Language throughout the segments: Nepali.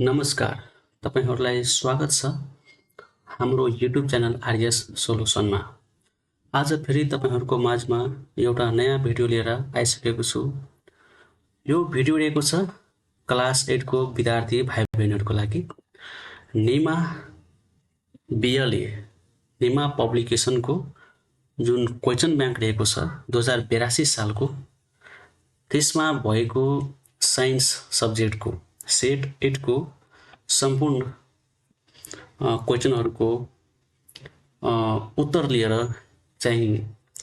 नमस्कार, तपाईहरुलाई स्वागत छ हाम्रो युट्युब च्यानल आरएस सोलुसनमा। आज फेरि तपाईहरुको माझमा एउटा नयाँ भिडियो लिएर आइसकेको छु। यो भिडियो रहेको छ क्लास 8 को विद्यार्थी भाइ बहिनीहरुको लागि। निमा बीएलए निमा पब्लिकेसनको जुन क्वेशन बैंक रहेको छ 2082 सालको, त्यसमा भएको साइन्स सब्जेक्टको सेट 8 को सम्पूर्ण क्वेशनहरुको उत्तर लिएर चाहिँ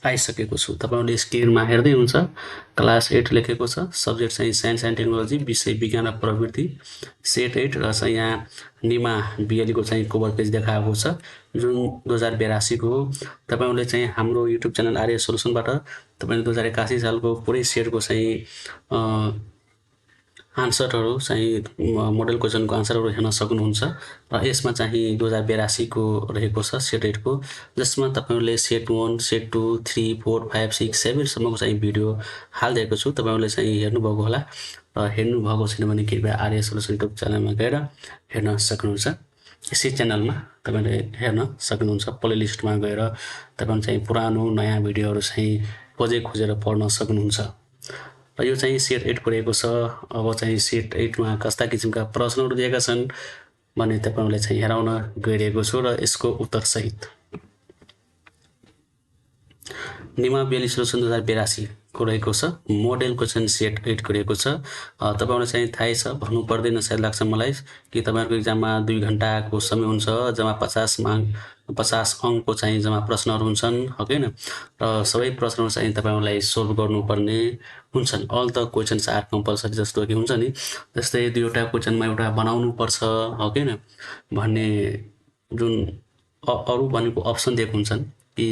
आइसकेको छु। तपाईहरुले स्क्रिनमा हेर्दै हुन्छ क्लास 8 लेखेको छ, सब्जेक्ट चाहिँ साइन्स एन्ड टेक्नोलोजी, विषय विज्ञान र प्रवृत्ति, सेट 8 र चाहिँ यहाँ निमा बीएलए को चाहिँ कभर पेज देखाएको छ जुन 2082 को। तपाईहरुले चाहिँ हाम्रो युट्युब च्यानल आरएस सोलुसनबाट तपाईले 2081 सालको पुरै सेटको चाहिँ आन्सरहरु चाहिँ मोडल क्वेशनको आन्सरहरु हेर्न सक्नुहुन्छ र यसमा चाहिँ 2082 को रहेको छ सेट 8 को, जसमा तपाईहरुले सेट 1, सेट 2, 3, 4, 5, 6, 7 सम्मको चाहिँ भिडियो हाल्दिएको छु। तपाईहरुले चाहिँ हेर्नु भएको होला र हेर्नु भएको छैन भने कृपया आरएस सोलुसन युट्युब च्यानलमा गएर हेर्न सक्नुहुन्छ। यसै च्यानलमा तपाईले हेर्न सक्नुहुन्छ। प्लेलिस्टमा गएर तपाईले चाहिँ पुरानो नयाँ भिडियोहरु चाहिँ खोजेर पढ्न सक्नुहुन्छ। र यो चाहिँ सेट 8 को रहेको छ। अब चाहिँ सेट 8 मा कस्ता किसिमका प्रश्नहरु दिएका छन् भन्ने तपाईहरुले चाहिँ हेराउन गइरहेको छु र यसको उत्तर सहित निमा बीएलए सोलुसन 2082 को रहेको छ। मोडल क्वेशन सेट 8 को रहेको छ। तपाईहरुलाई चाहिँ थाहै छ, भन्नु पर्दैन सायद लाग्छ मलाई कि तपाईहरुको एक्जाममा 2 घण्टाको समय हुन्छ, जम्मा 50 अंकको चाहिँ जम्मा प्रश्नहरु हुन्छन्, हो हैन? र सबै प्रश्नहरु चाहिँ तपाईहरुलाई सोल्भ गर्नुपर्ने हुन्छन्। All the questions are compulsory जस्तो कि हुन्छ नि, जस्तै दुईवटा क्वेशनमा एउटा बनाउनु पर्छ, हो हैन भन्ने जुन अरु भनेको अप्सन दिएको हुन्छन् कि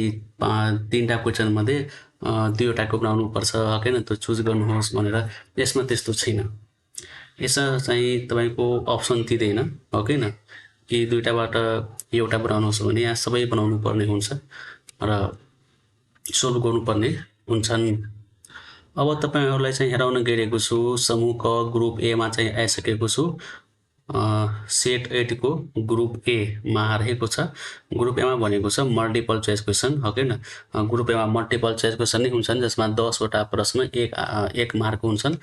3टा क्वेशन मध्ये दुईवटाको बनाउनु पर्छ, हो हैन, त्यो चुज गर्नुहोस् भनेर। यसमा त्यस्तो छैन। यसमा चाहिँ तपाईको अप्सन दिदैन, हो हैन, कि दुईटाबाट एउटा बनाउनुहोस् भने यहाँ सबै बनाउनु पर्ने हुन्छ र सोल्भ गर्नुपर्ने हुन्छन्। अब तपाईहरुलाई चाहिँ हेराउन गइरहेको छु समूह क ग्रुप ए मा चाहिँ आइसकेको छु। सेट 8 को ग्रुप ए मा रहेको छ। ग्रुप ए मा भनेको छ मल्टिपल चोइस क्वेशन, हो हैन। ग्रुप ए मा मल्टिपल चोइस क्वेशन नै हुन्छन्, जसमा 10 वटा प्रश्न एक मार्क हुन्छन्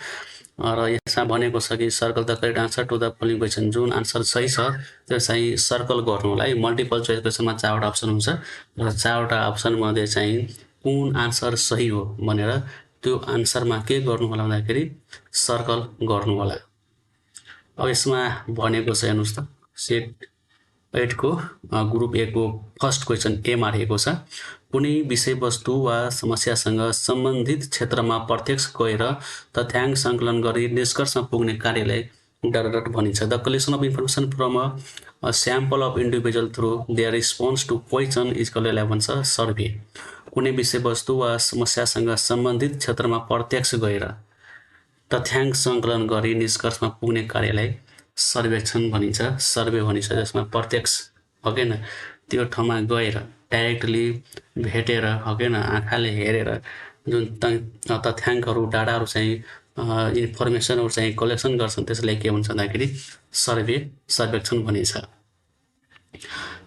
र यसमा भनेको छ कि circle the correct answer to the following question. जुन आन्सर सही छ त्यो चाहिँ सर्कल गर्नुलाई मल्टिपल चोइस क्वेशनमा 4 वटा अप्सन हुन्छ र 4 वटा अप्सन मध्ये चाहिँ कुन आन्सर सही हो भनेर त्यो आन्सरमा के गर्नु होला भन्दाखेरि सर्कल गर्नु होला। अब यसमा भनेको छ हेर्नुस् त, सेट 8 को ग्रुप ए को फर्स्ट क्वेशन ए मा रहेको छ। कुनै विषयवस्तु वा समस्यासँग सम्बन्धित क्षेत्रमा प्रत्यक्ष गएर तथ्याङ्क संकलन गरी निष्कर्षमा पुग्ने कार्यलाई डाटा भनिन्छ। The collection of information from a sample of individual through their response to question is called भन्छ सर्वे। कुनै विषयवस्तु वा समस्यासँग सम्बन्धित क्षेत्रमा प्रत्यक्ष गएर तथ्याङ्क संकलन गरी निष्कर्षमा पुग्ने कार्यलाई सर्वेक्षण भनिन्छ, सर्वे भनिन्छ, जसमा प्रत्यक्ष, हो हैन, त्यो ठाउँमा गएर डाइरेक्टली भेटेर, हो हैन, आँखाले हेरेर जुन तथ्याङ्कहरु डाटाहरु चाहिँ इन्फर्मेसनहरु चाहिँ कलेक्सन गर्छन् त्यसलाई के भन्छ भन्दाखेरि सर्वेक्षण भनिन्छ।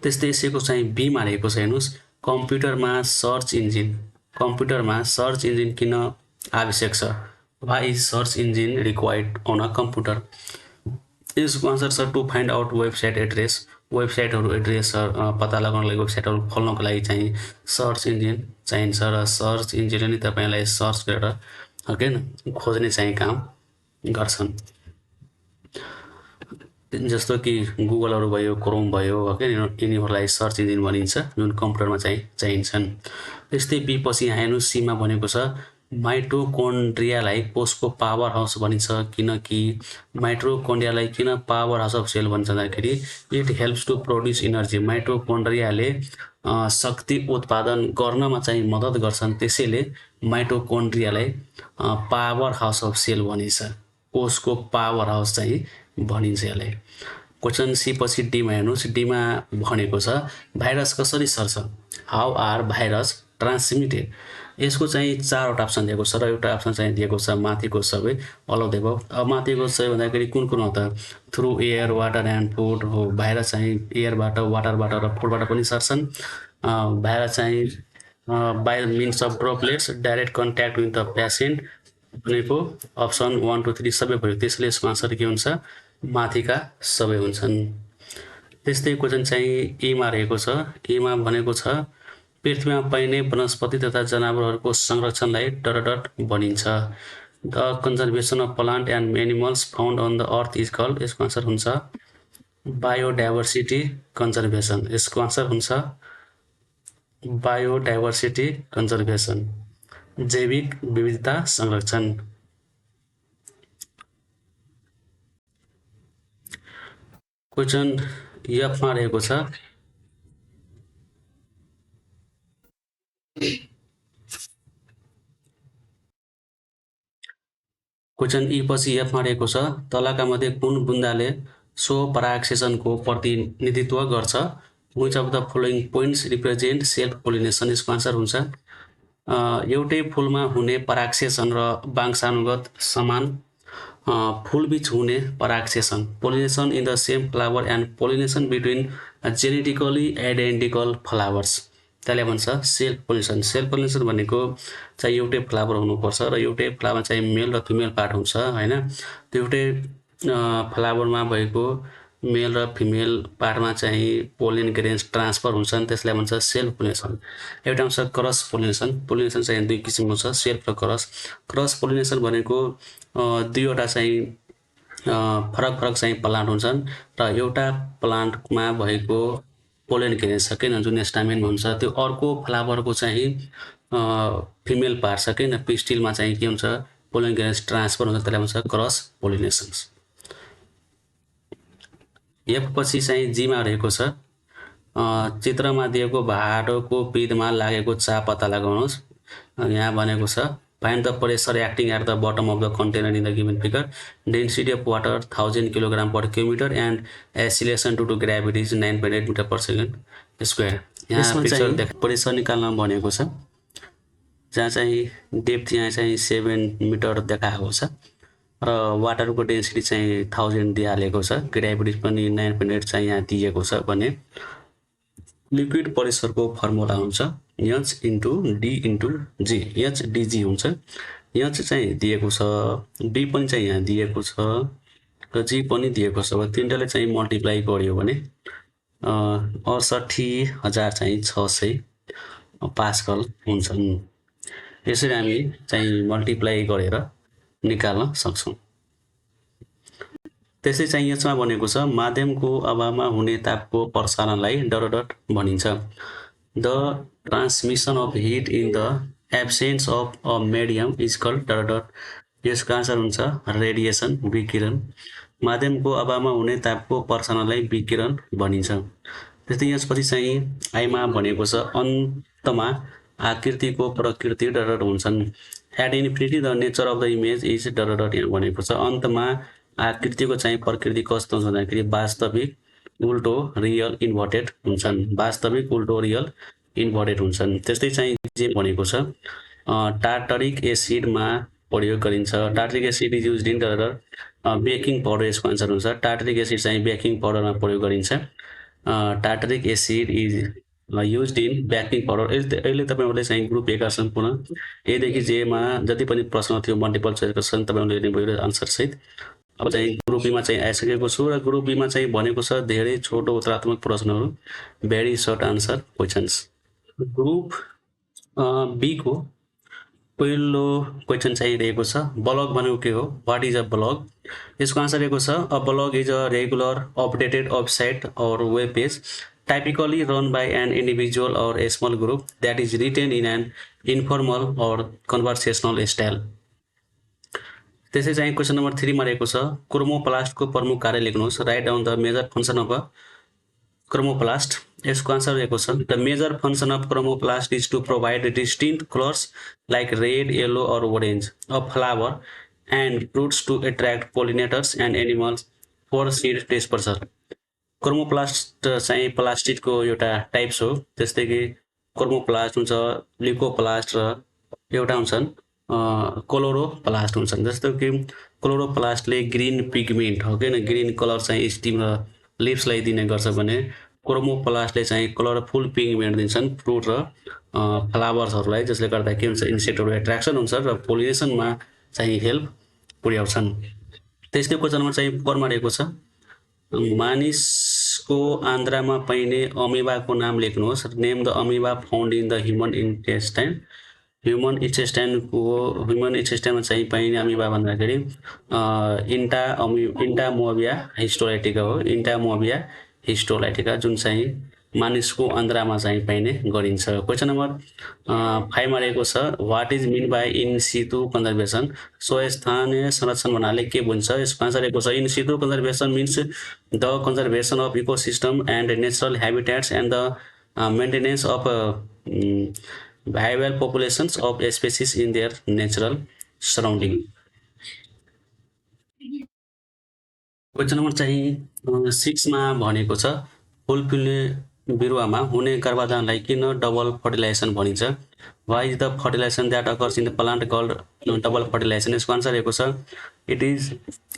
त्यस्तै यसैको चाहिँ बी मा रहेको छ हेर्नुस्, कम्प्युटरमा सर्च इन्जिन किन आवश्यक छ? Why is search engine required on a computer? यसको आन्सर छ to find out website address. वेबसाइटहरु एड्रेस पत्ता लगाउनको लागि, वेबसाइटहरु खोल्नको लागि चाहिँ सर्च इन्जिन चाहिन्छ र सर्च इन्जिनले नै तपाईलाई सर्च गरेर, हो हैन, खोज्ने चाहिँ काम गर्छन्। जस्तो कि गुगलहरु भयो, क्रोम भयो, हो हैन, यिनीहरुलाई सर्च इन्जिन भनिन्छ जुन कम्प्युटरमा चाहिँ चाहिन्छन्। त्यस्तै बी पछि यहाँ हेर्नु सी मा भनेको छ माइटोकोन्ड्रियालाई कोषको पावर हाउस भनिन्छ, किनकि माइटोकोन्ड्रियालाई किन पावर हाउस अफ सेल भन्छ भन्दाखेरि it helps to produce energy. माइटोकोन्ड्रियाले शक्ति उत्पादन गर्नमा चाहिँ मद्दत गर्छन्, त्यसैले माइटोकोन्ड्रियालाई पावर हाउस अफ सेल भनिन्छ, कोषको पावर हाउस चाहिँ भनिन्छ यसलाई। क्वेशन सी पछि डी मा हेर्नुस्, डी मा भनेको छ भाइरस कसरी सर्छ? How are virus transmitted? यसको चाहिँ 4वटा अप्सन दिएको छ र एउटा अप्सन चाहिँ दिएको छ माथिको सबै अल अफ द एबभ। अब माथिको सबै भन्दाखेरि कुन कुन हो त? Through air, water and food हो। बाहिर चाहिँ एयरबाट, वाटरबाट र फुडबाट पनि सर्छन्। बाहिर चाहिँ by means of droplets, direct contact with the patient भनेको अप्सन 1 2 3 सबै भयो। त्यसले यसको आन्सर के हुन्छ? माथिका सबै हुन्छन्। त्यस्तै क्वेसन चाहिँ एमा रहेको छ। एमा भनेको छ पृथ्वीमा पाइने वनस्पति तथा जनावरहरूको संरक्षणलाई डट भनिन्छ। The conservation of plant and animals found on the earth is called. यसको आन्सर हुन्छ बायोडाइभर्सिटी कन्जर्भेसन। यसको आन्सर हुन्छ बायोडाइभर्सिटी कन्जर्भेसन, जैविक विविधता संरक्षण। क्वेसन एफमा रहेको छ क्वेसन ई पछि एफमा रहेको छ तलका मध्ये कुन बुन्दाले स्वपरागसेचनको प्रतिनिधित्व गर्छ? Which of the following points represent self pollination. यसको आन्सर हुन्छ एउटै फुलमा हुने परागसेचन र वांशानुगत समान फुलबीच हुने परागसेचन, pollination in the same flower and pollination between genetically identical flowers, त्यसलाई भन्छ सेल्फ पोलिनेसन। सेल्फ पोलिनेसन भनेको चाहिँ एउटै फ्लावर हुनुपर्छ र एउटै फ्लावर चाहिँ मेल र फिमेल पार्ट हुन्छ हैन। त्यो एउटै फ्लावरमा भएको मेल र फिमेल पार्टमा चाहिँ पोलिन ग्रेन्स ट्रान्सफर हुन्छन्, त्यसलाई भन्छ सेल्फ पोलिनेसन। एउटा हुन्छ क्रस पोलिनेसन। पोलिनेसन चाहिँ दुई किसिमको छ, सेल्फ र क्रस। क्रस पोलिनेसन भनेको दुईवटा चाहिँ फरक फरक चाहिँ प्लान्ट हुन्छन् र एउटा प्लान्टमा भएको पोलेन ग्रेन्स छ किन जुन स्टामेन हुन्छ त्यो अर्को फ्लावरको चाहिँ फिमेल पार्ट छ किन पिस्टिलमा चाहिँ के हुन्छ पोलेन ग्रेन्स ट्रान्सफर हुन्छ, त्यसलाई भन्छ क्रस पोलिनेसन्स। एफ पछि चाहिँ जीमा रहेको छ चित्रमा दिएको भाडोको पिँधमा लागेको चाप पत्ता लगाउनुहोस्। यहाँ भनेको छ find the pressure acting at the bottom of the container in the given figure. Density of water 1000 kg per cubic meter and acceleration due to gravity is 9.8 meter per second square. यहाँ पिक्चर प्रेसर निकाल्न भनेको छ जहाँ चाहिँ डेप्थ यहाँ चाहिँ 7 मिटर देखाएको छ र वाटरको डेन्सिटी चाहिँ 1000 दिइहालेको छ, ग्राभिटी पनि 9.8 चाहिँ यहाँ दिएको छ भने लिक्विड प्रेसरको फर्मुला हुन्छ H into D into G, H dg हुन्छ। H चाहिँ दिएको छ, D पनि चाहिँ यहाँ दिएको छ र G पनि दिएको छ। अब तीनटाले चाहिँ मल्टिप्लाई गर्यो भने 68,000 चाहिँ 600 पास्कल हुन्छन्। यसरी हामी चाहिँ मल्टिप्लाई गरेर निकाल्न सक्छौं। त्यसै चाहिँ यसमा भनेको छ माध्यमको अभावमा हुने तापको प्रसारणलाई डट भनिन्छ। The transmission of heat in the absence of a medium is called dot. यसको आन्सर हुन्छ रेडिएसन, विकिरण। माध्यमको अभावमा हुने तापको प्रसारणलाई विकिरण भनिन्छ। त्यस्तै यसपछि चाहिँ आइमा भनेको छ अन्तमा आकृतिको प्रकृति डट हुन्छन्। At infinity the nature of the image is dot यहाँ भनेको छ अन्तमा आकृतिको चाहिँ प्रकृति कस्तो हुन्छ भन्दाखेरि वास्तविक, उल्टो, रियल, इन्भर्टेड हुन्छन्। वास्तविक, उल्टो, रियल, इन्भर्टेड हुन्छन्। त्यस्तै चाहिँ जे भनेको छ टार्टरिक एसिडमा प्रयोग गरिन्छ। Tartaric acid is used in baking powder. यसको आन्सर हुन्छ टार्टरिक एसिड चाहिँ बेकिङ पाउडरमा प्रयोग गरिन्छ। Tartaric acid is used in baking powder. अहिले तपाईहरुले चाहिँ ग्रुप 1 सम्पूर्ण एदेखि जेमा जति पनि प्रश्न थियो मल्टिपल चोइस क्वेशन तपाईहरुले हेर्नुभयो आन्सर सहित। अब चाहिँ ग्रुप बी मा चाहिँ आइसकेको छु र ग्रुप बी मा चाहिँ भनेको छ धेरै छोटो उत्तरात्मक प्रश्नहरू, very short answer questions. Group B को पहिलो क्वेशन चाहिँ रहेको छ ब्लग भनेको के हो, व्हाट इज अ ब्लग। यसको आन्सर रहेको छ a blog is a regular updated website or web page typically run by an individual or a small group that is written in an informal or conversational style. त्यसै चाहिँ क्वेशन नम्बर 3 मा रहेको छ क्रोमोप्लास्टको प्रमुख कार्य लेख्नुहोस्। Write down the major function of a chromoplast. यसको आन्सर रहेको छ the major function of chromoplast is to provide distinct colours like red, yellow or orange of flower and fruits to attract pollinators and animals for seed dispersal. Chromoplast चाहिँ प्लास्टिकको एउटा टाइप्स हो, जस्तै कि क्रोमोप्लास्ट हुन्छ, ल्युकोप्लास्ट र एउटा हुन्छन् क्लोरोप्लास्ट हुन्छन्। जस्तो कि क्लोरोप्लास्टले ग्रीन पिगमेन्ट हो कि ग्रीन कलर चाहिँ स्टिम र लिप्सलाई दिने गर्छ भने क्रोमोप्लास्टले चाहिँ कलरफुल पिगमेन्ट दिन्छन् फ्रुट र फ्लावर्सहरूलाई, जसले गर्दा के हुन्छ इन्सेक्टहरू एट्र्याक्सन हुन्छ र पोलिनेसनमा चाहिँ हेल्प पुर्याउँछन्। त्यस्तै क्वेसनमा चाहिँ परमा रहेको छ मानिसको आन्द्रामा पाइने अमिबाको नाम लेख्नुहोस्। Name the amoeba found in the human intestine. Human इन्टेस्टाइनमा चाहिँ पाइने अमिबा भन्दाखेरि इन्टामोबिया हिस्टोलाइटिका हो। इन्टामोबिया हिस्टोलाइटिका जुन चाहिँ मानिसको आन्द्रामा चाहिँ पाइने गरिन्छ। क्वेसन नम्बर 5मा रहेको छ what is mean by in situ conservation. स्थानीय संरक्षण भन्नाले के बुझ्छ? यसको आन्सर रहेको छ in situ conservation means the conservation of ecosystem and natural habitats and the maintenance of viable populations of species in their natural surrounding। Question number चाहिँ 6मा भनेको छ फुलफुल्ने बिरुवामा हुने गर्भाधानलाई किन डबल फर्टिलाइजेसन भनिन्छ? Why is the fertilisation that occurs in the plant called double fertilisation. यसको आन्सर रहेको छ it is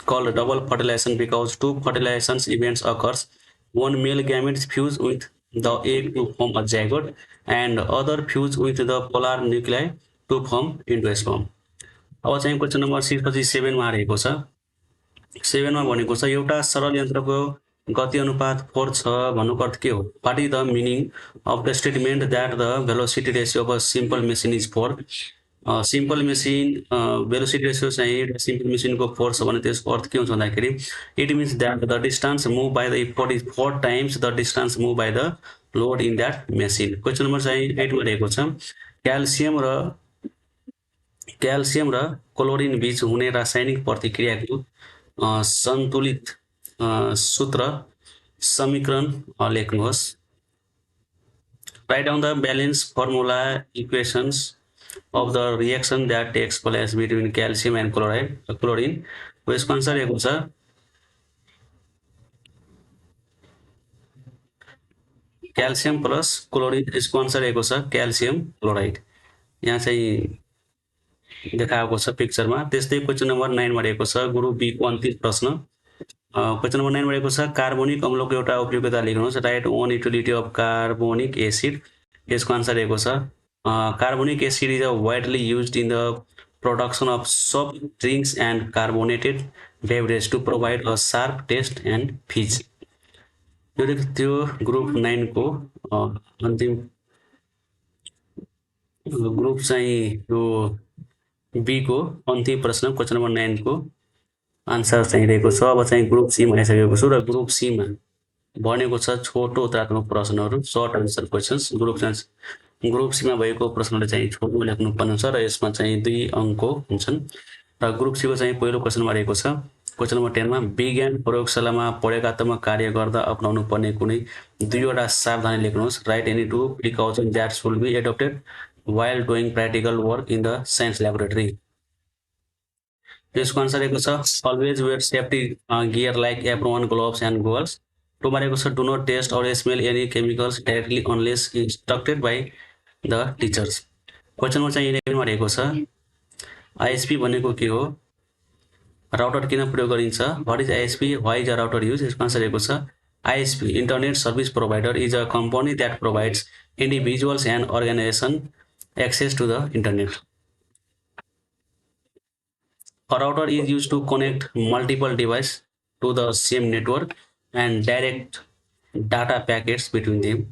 called double fertilization because two fertilization events occurs. one male gametes fuse with the egg to form a zygote and other fuse with the polar nuclei to form endosperm। अब चाहिँ क्वेसन नम्बर 6 पछि 7मा रहेको छ। 7मा भनेको छ एउटा सरल यन्त्रको गति अनुपात 4 छ भन्नुको अर्थ के हो? What is the meaning of the statement that the velocity ratio of a simple machine is 4। Simple machine velocity ratio चाहिँ सिम्पल मेसिनको 4 छ भने त्यसको अर्थ के हुन्छ भन्दाखेरि it means that the distance move by the effort is 4 times the distance move by the load in that machine. Question number चाहिँ 8मा रहेको छ क्याल्सियम र क्लोरिन बीच हुने रासायनिक प्रतिक्रियाको सन्तुलित सूत्र समीकरण लेख्नुहोस्। Write down the balance formula equations of the reaction that takes place between calcium and chlorine। यसको आन्सर रहेको छ क्याल्सियम प्लस क्लोरिन। यसको आन्सर रहेको छ क्याल्सियम क्लोराइड, यहाँ चाहिँ देखाएको छ पिक्चरमा। त्यस्तै क्वेसन नम्बर 9मा रहेको छ ग्रुप बी को अन्तिम प्रश्न। क्वेसन नम्बर 9मा रहेको छ कार्बोनिक अम्लको एउटा उपयोगिता लेख्नुहोस्। Right own utility of carbonic acid. यसको आन्सर रहेको छ carbonic acid is widely used in the production of soft drinks and carbonated beverage to provide a sharp taste and fizz। त्यो ग्रुप 9 को अन्तिम ग्रुप चाहिँ यो बी को अन्तिम प्रश्न क्वेसन नम्बर 9 को आन्सर चाहिँ रहेको छ। अब चाहिँ ग्रुप सी मा आइसकेको छु र ग्रुप सी मा भनेको छ छोटो उत्तरात्मक प्रश्नहरू, सर्ट आन्सर क्वेशन्स। ग्रुप सीमा भएको प्रश्नले चाहिँ छोटो लेख्नुपर्ने हुन्छ र यसमा चाहिँ 2 अङ्क हुन्छन्। र ग्रुप सी को चाहिँ पहिलो क्वेसनमा रहेको छ क्वेसन नम्बर 10मा विज्ञान प्रयोगशालामा प्रयोगात्मक कार्य गर्दा अपनाउनु पर्ने कुनै 2वटा सावधानी लेख्नुहोस्। Write any 2 precaution that should be adapted while doing practical work in the science laboratory। यसको आन्सर रहेको छ always wear safety gear like apron, gloves and goggles। टुमा रहेको छ do not taste or smell any chemicals directly unless instructed by the teachers। Question number चाहिँ 11मा रहेको छ आइएसपी भनेको के हो? राउटर किन प्रयोग गरिन्छ? What is ISP? Why is a router use? यसको आन्सर रहेको छ ISP internet service provider is a company that provides individuals and organisation access to the internet. A router is used to connect multiple devices to the same network and direct data packets between them।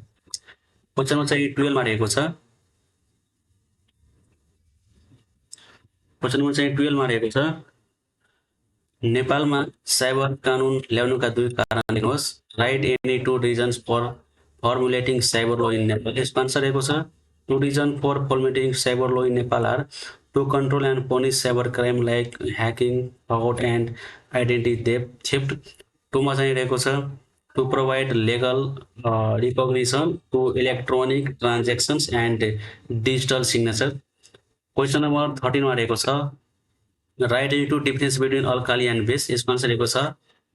Question चाहिँ 12मा रहेको छ क्वेसन चाहिँ 12मा रहेको छ नेपालमा साइबर कानुन ल्याउनुका 2 कारण लेख्नुहोस्। Write any 2 reasons for formulating cyber law in Nepal. यसको आन्सर रहेको छ 2 reason for formulating cyber law in Nepal are to control and punish cyber crime like hacking, fraud and identity theft। 2मा चाहिँ रहेको छ to provide legal recognition to electronic transactions and digital signature। Question number 13मा रहेको छ write any 2 difference between alkali and base. यसको आन्सर रहेको छ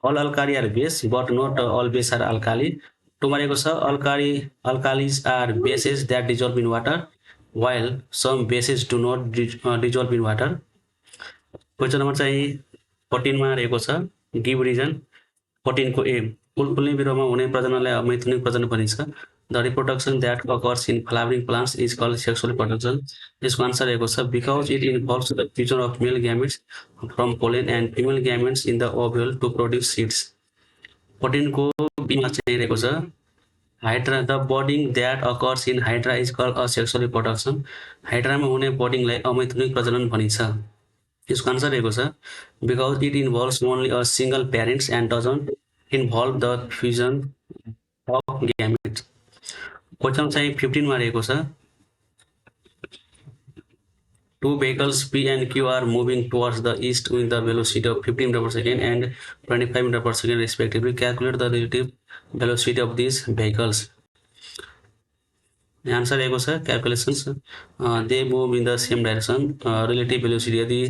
all alkali are base but not all base are alkali। 2मा रहेको छ alkalis are bases that dissolve in water while some bases do not dissolve in water. Question number चाहिँ 14 मा रहेको छ गिभ रिजन 14 को ए कुनै बिरुवामा हुने प्रजननलाई अमैथुनिक प्रजनन भनिन्छ the reproduction that occurs in flowering plants is called sexual reproduction यसको आन्सर रहेको छ because it involves the fusion of male gametes from pollen and female gametes in the ovule to produce seeds 14 को बीमा चाहिँ रहेको छ hydra the budding that occurs in hydra is called asexual reproduction हाइड्रामा हुने बर्डिङलाई अमैथुनिक प्रजनन भनिन्छ यसको आन्सर रहेको छ because it involves only a single parents and doesn't involve the fusion of gametes question चाहिँ 15 मा रहेको छ Two vehicles P and Q are moving towards the east with the velocity of 15 meters per second and 25 meters per second respectively. Calculate the relative velocity of these vehicles. The answer रहेको छ calculations. They move in the same direction. Relative velocity यदि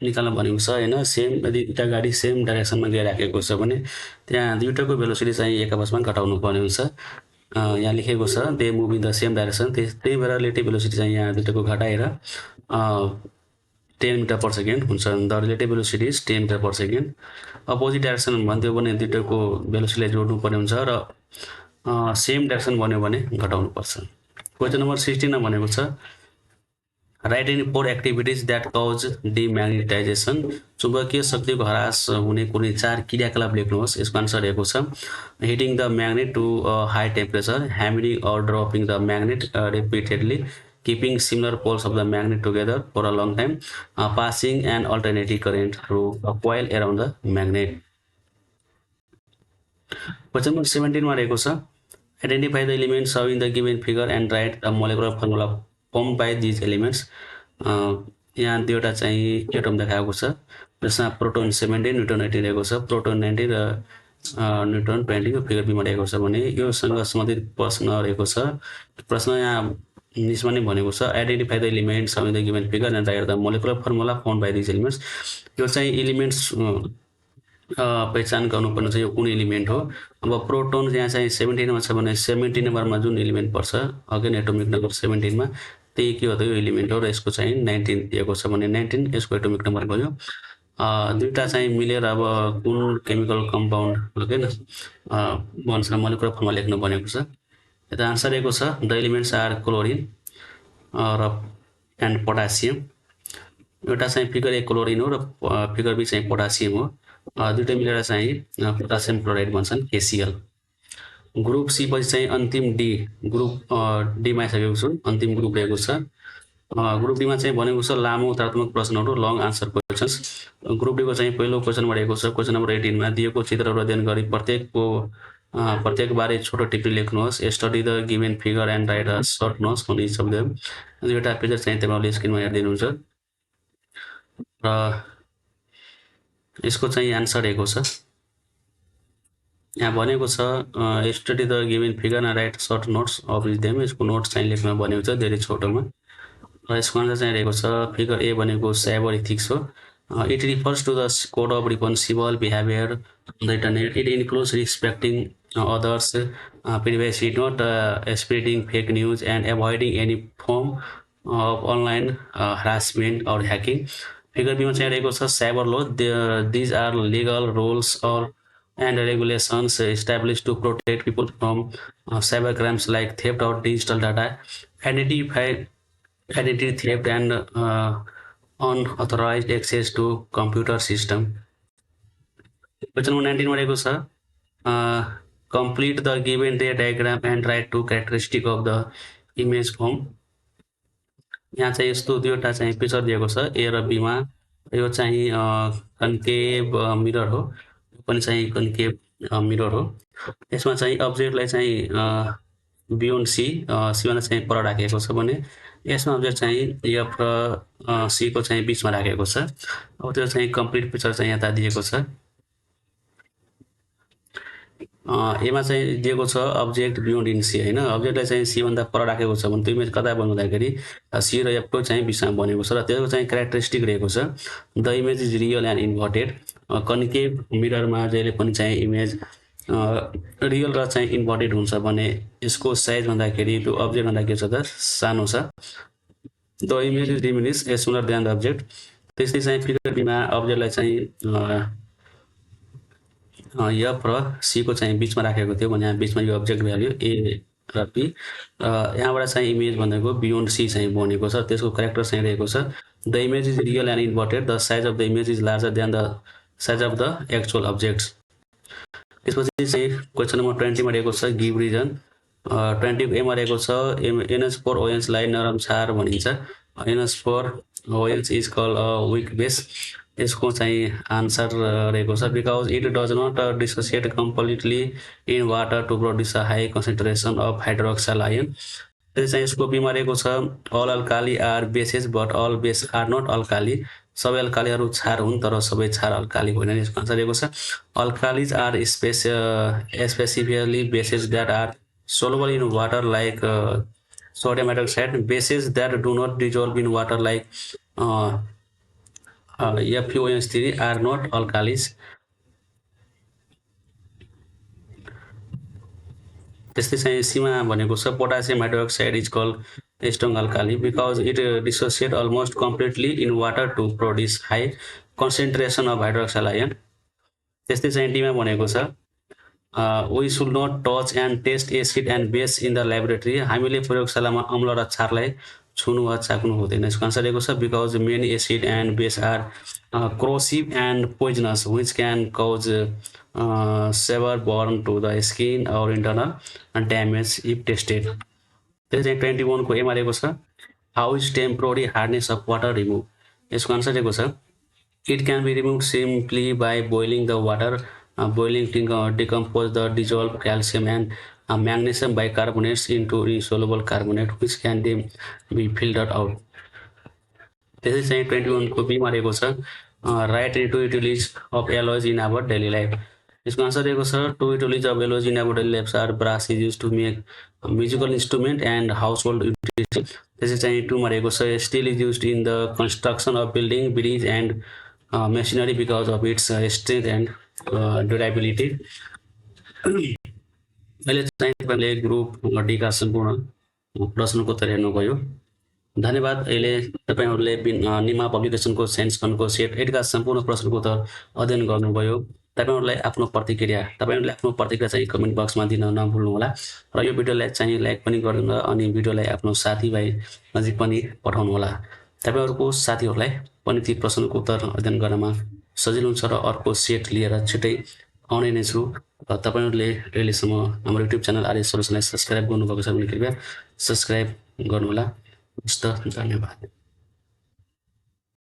निकाल्न भनेको छ हैन सेम यदि दुईटा गाडी सेम डाइरेक्सनमा गइराखेको छ भने त्यहाँ दुईटाको भेलोसिटी चाहिँ एक आपसमा घटाउनु पर्ने हुन्छ यहाँ लेखेको छ they move in the same direction त्यही भएर रिलेटिभ भेलोसिटी चाहिँ यहाँ दुईटाको घटाएर 10 मिटर पर सेकेन्ड हुन्छ the relative velocity is 10 metre per second opposite direction भन्थ्यो भने दुईटाको भेलोसिटीलाई जोड्नु पर्ने हुन्छ र सेम डाइरेक्सन भन्यो भने घटाउनु पर्छ क्वेसन नम्बर 16 मा भनेको छ write in 4 activities that cause demagnetisation चुम्बकीय शक्तिको ह्रास हुने कुनै 4 क्रियाकलाप लेख्नुहोस् यसको आन्सर रहेको छ heating the magnet to high temperature hammering or dropping the magnet repeatedly keeping similar poles of the magnet together for a long time passing an alternating current through a coil around the magnet question number 17 मा रहेको छ identify the elements shown in the given figure and write the molecular formula formed by these elements यहाँ दुईवटा चाहिँ एटम देखाएको छ जसमा प्रोटोन 17 न्यूट्रन 18 रहेको छ प्रोटोन 90 र न्यूट्रन 20 को फिगर बीमा रहेको छ भने यो सँग सम्बन्धित प्रश्न रहेको छ प्रश्न यहाँ निस्मा नै भनेको छ identify the elements of the given figure and write the molecular formula found by this elements यो चाहिँ एलिमेन्ट्स पहिचान गर्नुपर्ने चाहिँ यो कुन एलिमेन्ट हो अब प्रोटोन यहाँ चाहिँ 17 मा छ भने 17 नम्बरमा जुन एलिमेन्ट पर्छ अगेन एटोमिक नम्बर 17 मा त्यही के हो त यो एलिमेन्ट हो र यसको चाहिँ 19 दिएको छ भने 19 यसको एटोमिक नम्बर भयो दुईटा चाहिँ मिलेर अब कुन केमिकल कम्पाउन्ड हैन भन्छ मोलेकुलर फर्मुला लेख्नु भनेको छ यता आन्सर रहेको छ द एलिमेन्ट्स आर क्लोरिन र एन्ड पोटासियम एउटा चाहिँ फिगर ए क्लोरिन हो र फिगर बी चाहिँ पोटासियम हो दुईटै मिलेर चाहिँ पोटासियम क्लोराइड भन्छन् KCl ग्रुप सी पछि चाहिँ अन्तिम डी ग्रुप डी मा आइसकेको छु अन्तिम ग्रुप रहेको छ ग्रुप डी मा चाहिँ भनेको छ लामो उत्तरात्मक प्रश्नहरू long answer questions group D को चाहिँ पहिलो क्वेशन रहेको छ क्वेशन नम्बर 18 मा दिएको चित्रहरू अध्ययन गरी प्रत्येक बारे छोटो टिप्पणी लेख्नुहोस् study the given figure and write a short notes on each of them दुईटा पेज चाहिँ तपाईले स्क्रिनमा हेर्दै हुनुहुन्छ र यसको चाहिँ आन्सर रहेको छ यहाँ भनेको छ study the given figure and write short notes of each them यसको नोट्स चाहिँ लेख्न भनेको छ धेरै छोटोमा र यसको आन्सर चाहिँ रहेको छ फिगर ए भनेको साइबर एथिक्स हो it refers to the code of responsible behavior on the internet it includes respecting others privacy not spreading fake news and avoiding any form of online harassment or hacking figure b ma chahi raheko cha cyber law these are legal rules or and regulations established to protect people from cyber crimes like theft or digital data identity theft and unauthorized access to computer system question number 19 मा रहेको छ complete the given diagram and write two characteristic of the image form यहाँ चाहिँ यस्तो दुईवटा चाहिँ पिक्चर दिएको छ ए र बी मा यो चाहिँ कन्केभ मिरर हो यो पनि चाहिँ कन्केभ मिरर हो यसमा चाहिँ अब्जेक्टलाई चाहिँ बियोन्ड सी मा चाहिँ पर राखेको छ भने यसमा अब्जेक्ट चाहिँ एफ र सी को चाहिँ बीचमा राखेको छ अब त्यो चाहिँ कम्प्लिट पिक्चर चाहिँ यहाँ दिएको छ एमा चाहिँ दिएको छ अब्जेक्ट बियोन्ड इन सी हैन अब्जेक्टलाई चाहिँ सी भन्दा पर राखेको छ भने त्यो इमेज कता बनाउँदाखेरि सी र एफ को चाहिँ बीचमा बनेको छ र त्यसको चाहिँ क्यारेक्टरिस्टिक रहेको छ the image is real and inverted concave मिररमा जहिले पनि चाहिँ इमेज रियल र चाहिँ इन्भर्टेड हुन्छ भने यसको साइज भन्दाखेरि त्यो अब्जेक्ट भन्दा के छ त सानो छ। The image is diminish as sooner than the object. त्यस्तै चाहिँ फिगर बीमा अब्जेक्टलाई चाहिँ एफ र सी को चाहिँ बिचमा राखेको थियो भने यहाँ बिचमा यो अब्जेक्ट भ्याल्यु ए र पी, यहाँबाट चाहिँ इमेज भनेको बियोन्ड सी चाहिँ बनेको छ, त्यसको क्यारेक्टर चाहिँ रहेको छ। The image is real and inverted, the size of the image is larger than the size of the actual objects. त्यसपछि चाहिँ क्वेसन नम्बर 20 मा रहेको छ गिभ रिजन। 20 एमा रहेको छ एनएस फोर ओएन्सलाई नरम छार भनिन्छ। NH four OH is call a weak base. यसको चाहिँ आन्सर रहेको छ because it does not dissociate completely in water to produce a high concentration of hydroxyl ion. त्यो चाहिँ यसको बीमा रहेको छ all alkali are bases but all base are not alkali. सबै अल्कालीहरू क्षार हुन् तर सबै क्षार अल्काली होइनन्। यसको आन्सर रहेको छ alkalis are specifically bases that are soluble in water like sodium hydroxide, bases that do not dissolve in water like FeOH3 are not alkalis. त्यस्तै चाहिँ सीमा भनेको छ potassium hydroxide is called strong alkali because it dissociate almost completely in water to produce high concentration of hydroxyl ion. त्यस्तै चाहिँ डीमा भनेको छ we should not touch and test acid and base in the laboratory। हामीले प्रयोगशालामा अम्ल र क्षारलाई छुनु वा चाख्नु हुँदैन। यसको आन्सर रहेको छ because many acid and base are corrosive and poisonous which can cause severe burn to the skin or internal damage if tested। त्यसै 21 को एमा रहेको छ how is temporary hardness of water remove। यसको आन्सर रहेको छ it can be removed simply by boiling the water। Boiling decompose the dissolved calcium and magnesium bicarbonates into insoluble carbonate which can be filtered out। त्यसै चाहिँ 21 को बीमा रहेको छ write two utilities of alloys in our daily life. यसको आन्सर रहेको छ two utilities of alloys in our daily life are brass is use to make musical instrument and household utility. त्यसै चाहिँ 2 मा रहेको छ steel is used in the construction of building bridge and machinery because of its strength and durability. अहिले चाहिँ तपाईँले ग्रुप डीका सम्पूर्ण प्रश्नको उत्तर हेर्नुभयो। धन्यवाद। अहिले तपाईँहरूले निमा पब्लिकेसनको साइन्स खण्डको सेट 8 का सम्पूर्ण प्रश्नको उत्तर अध्ययन गर्नुभयो। तपाईँहरूले आफ्नो प्रतिक्रिया चाहिँ कमेन्ट बक्समा दिन नभुल्नुहोला र यो भिडियोलाई चाहिँ लाइक पनि गर्नु अनि भिडियोलाई आफ्नो साथीभाइ नजिक पनि पठाउनुहोला। तपाईँहरूको साथीहरूलाई पनि ती प्रश्नको उत्तर अध्ययन गर्नमा सजिलो हुन्छ र अर्को सेट लिएर छिटै आउने नै छु। तपाईहरुले अहिलेसम्म हाम्रो युट्युब च्यानल आर्यस सोल्युसनलाई सब्स्क्राइब गर्नुभएको छ भने कृपया सब्स्क्राइब गर्नुहोला। धन्यवाद।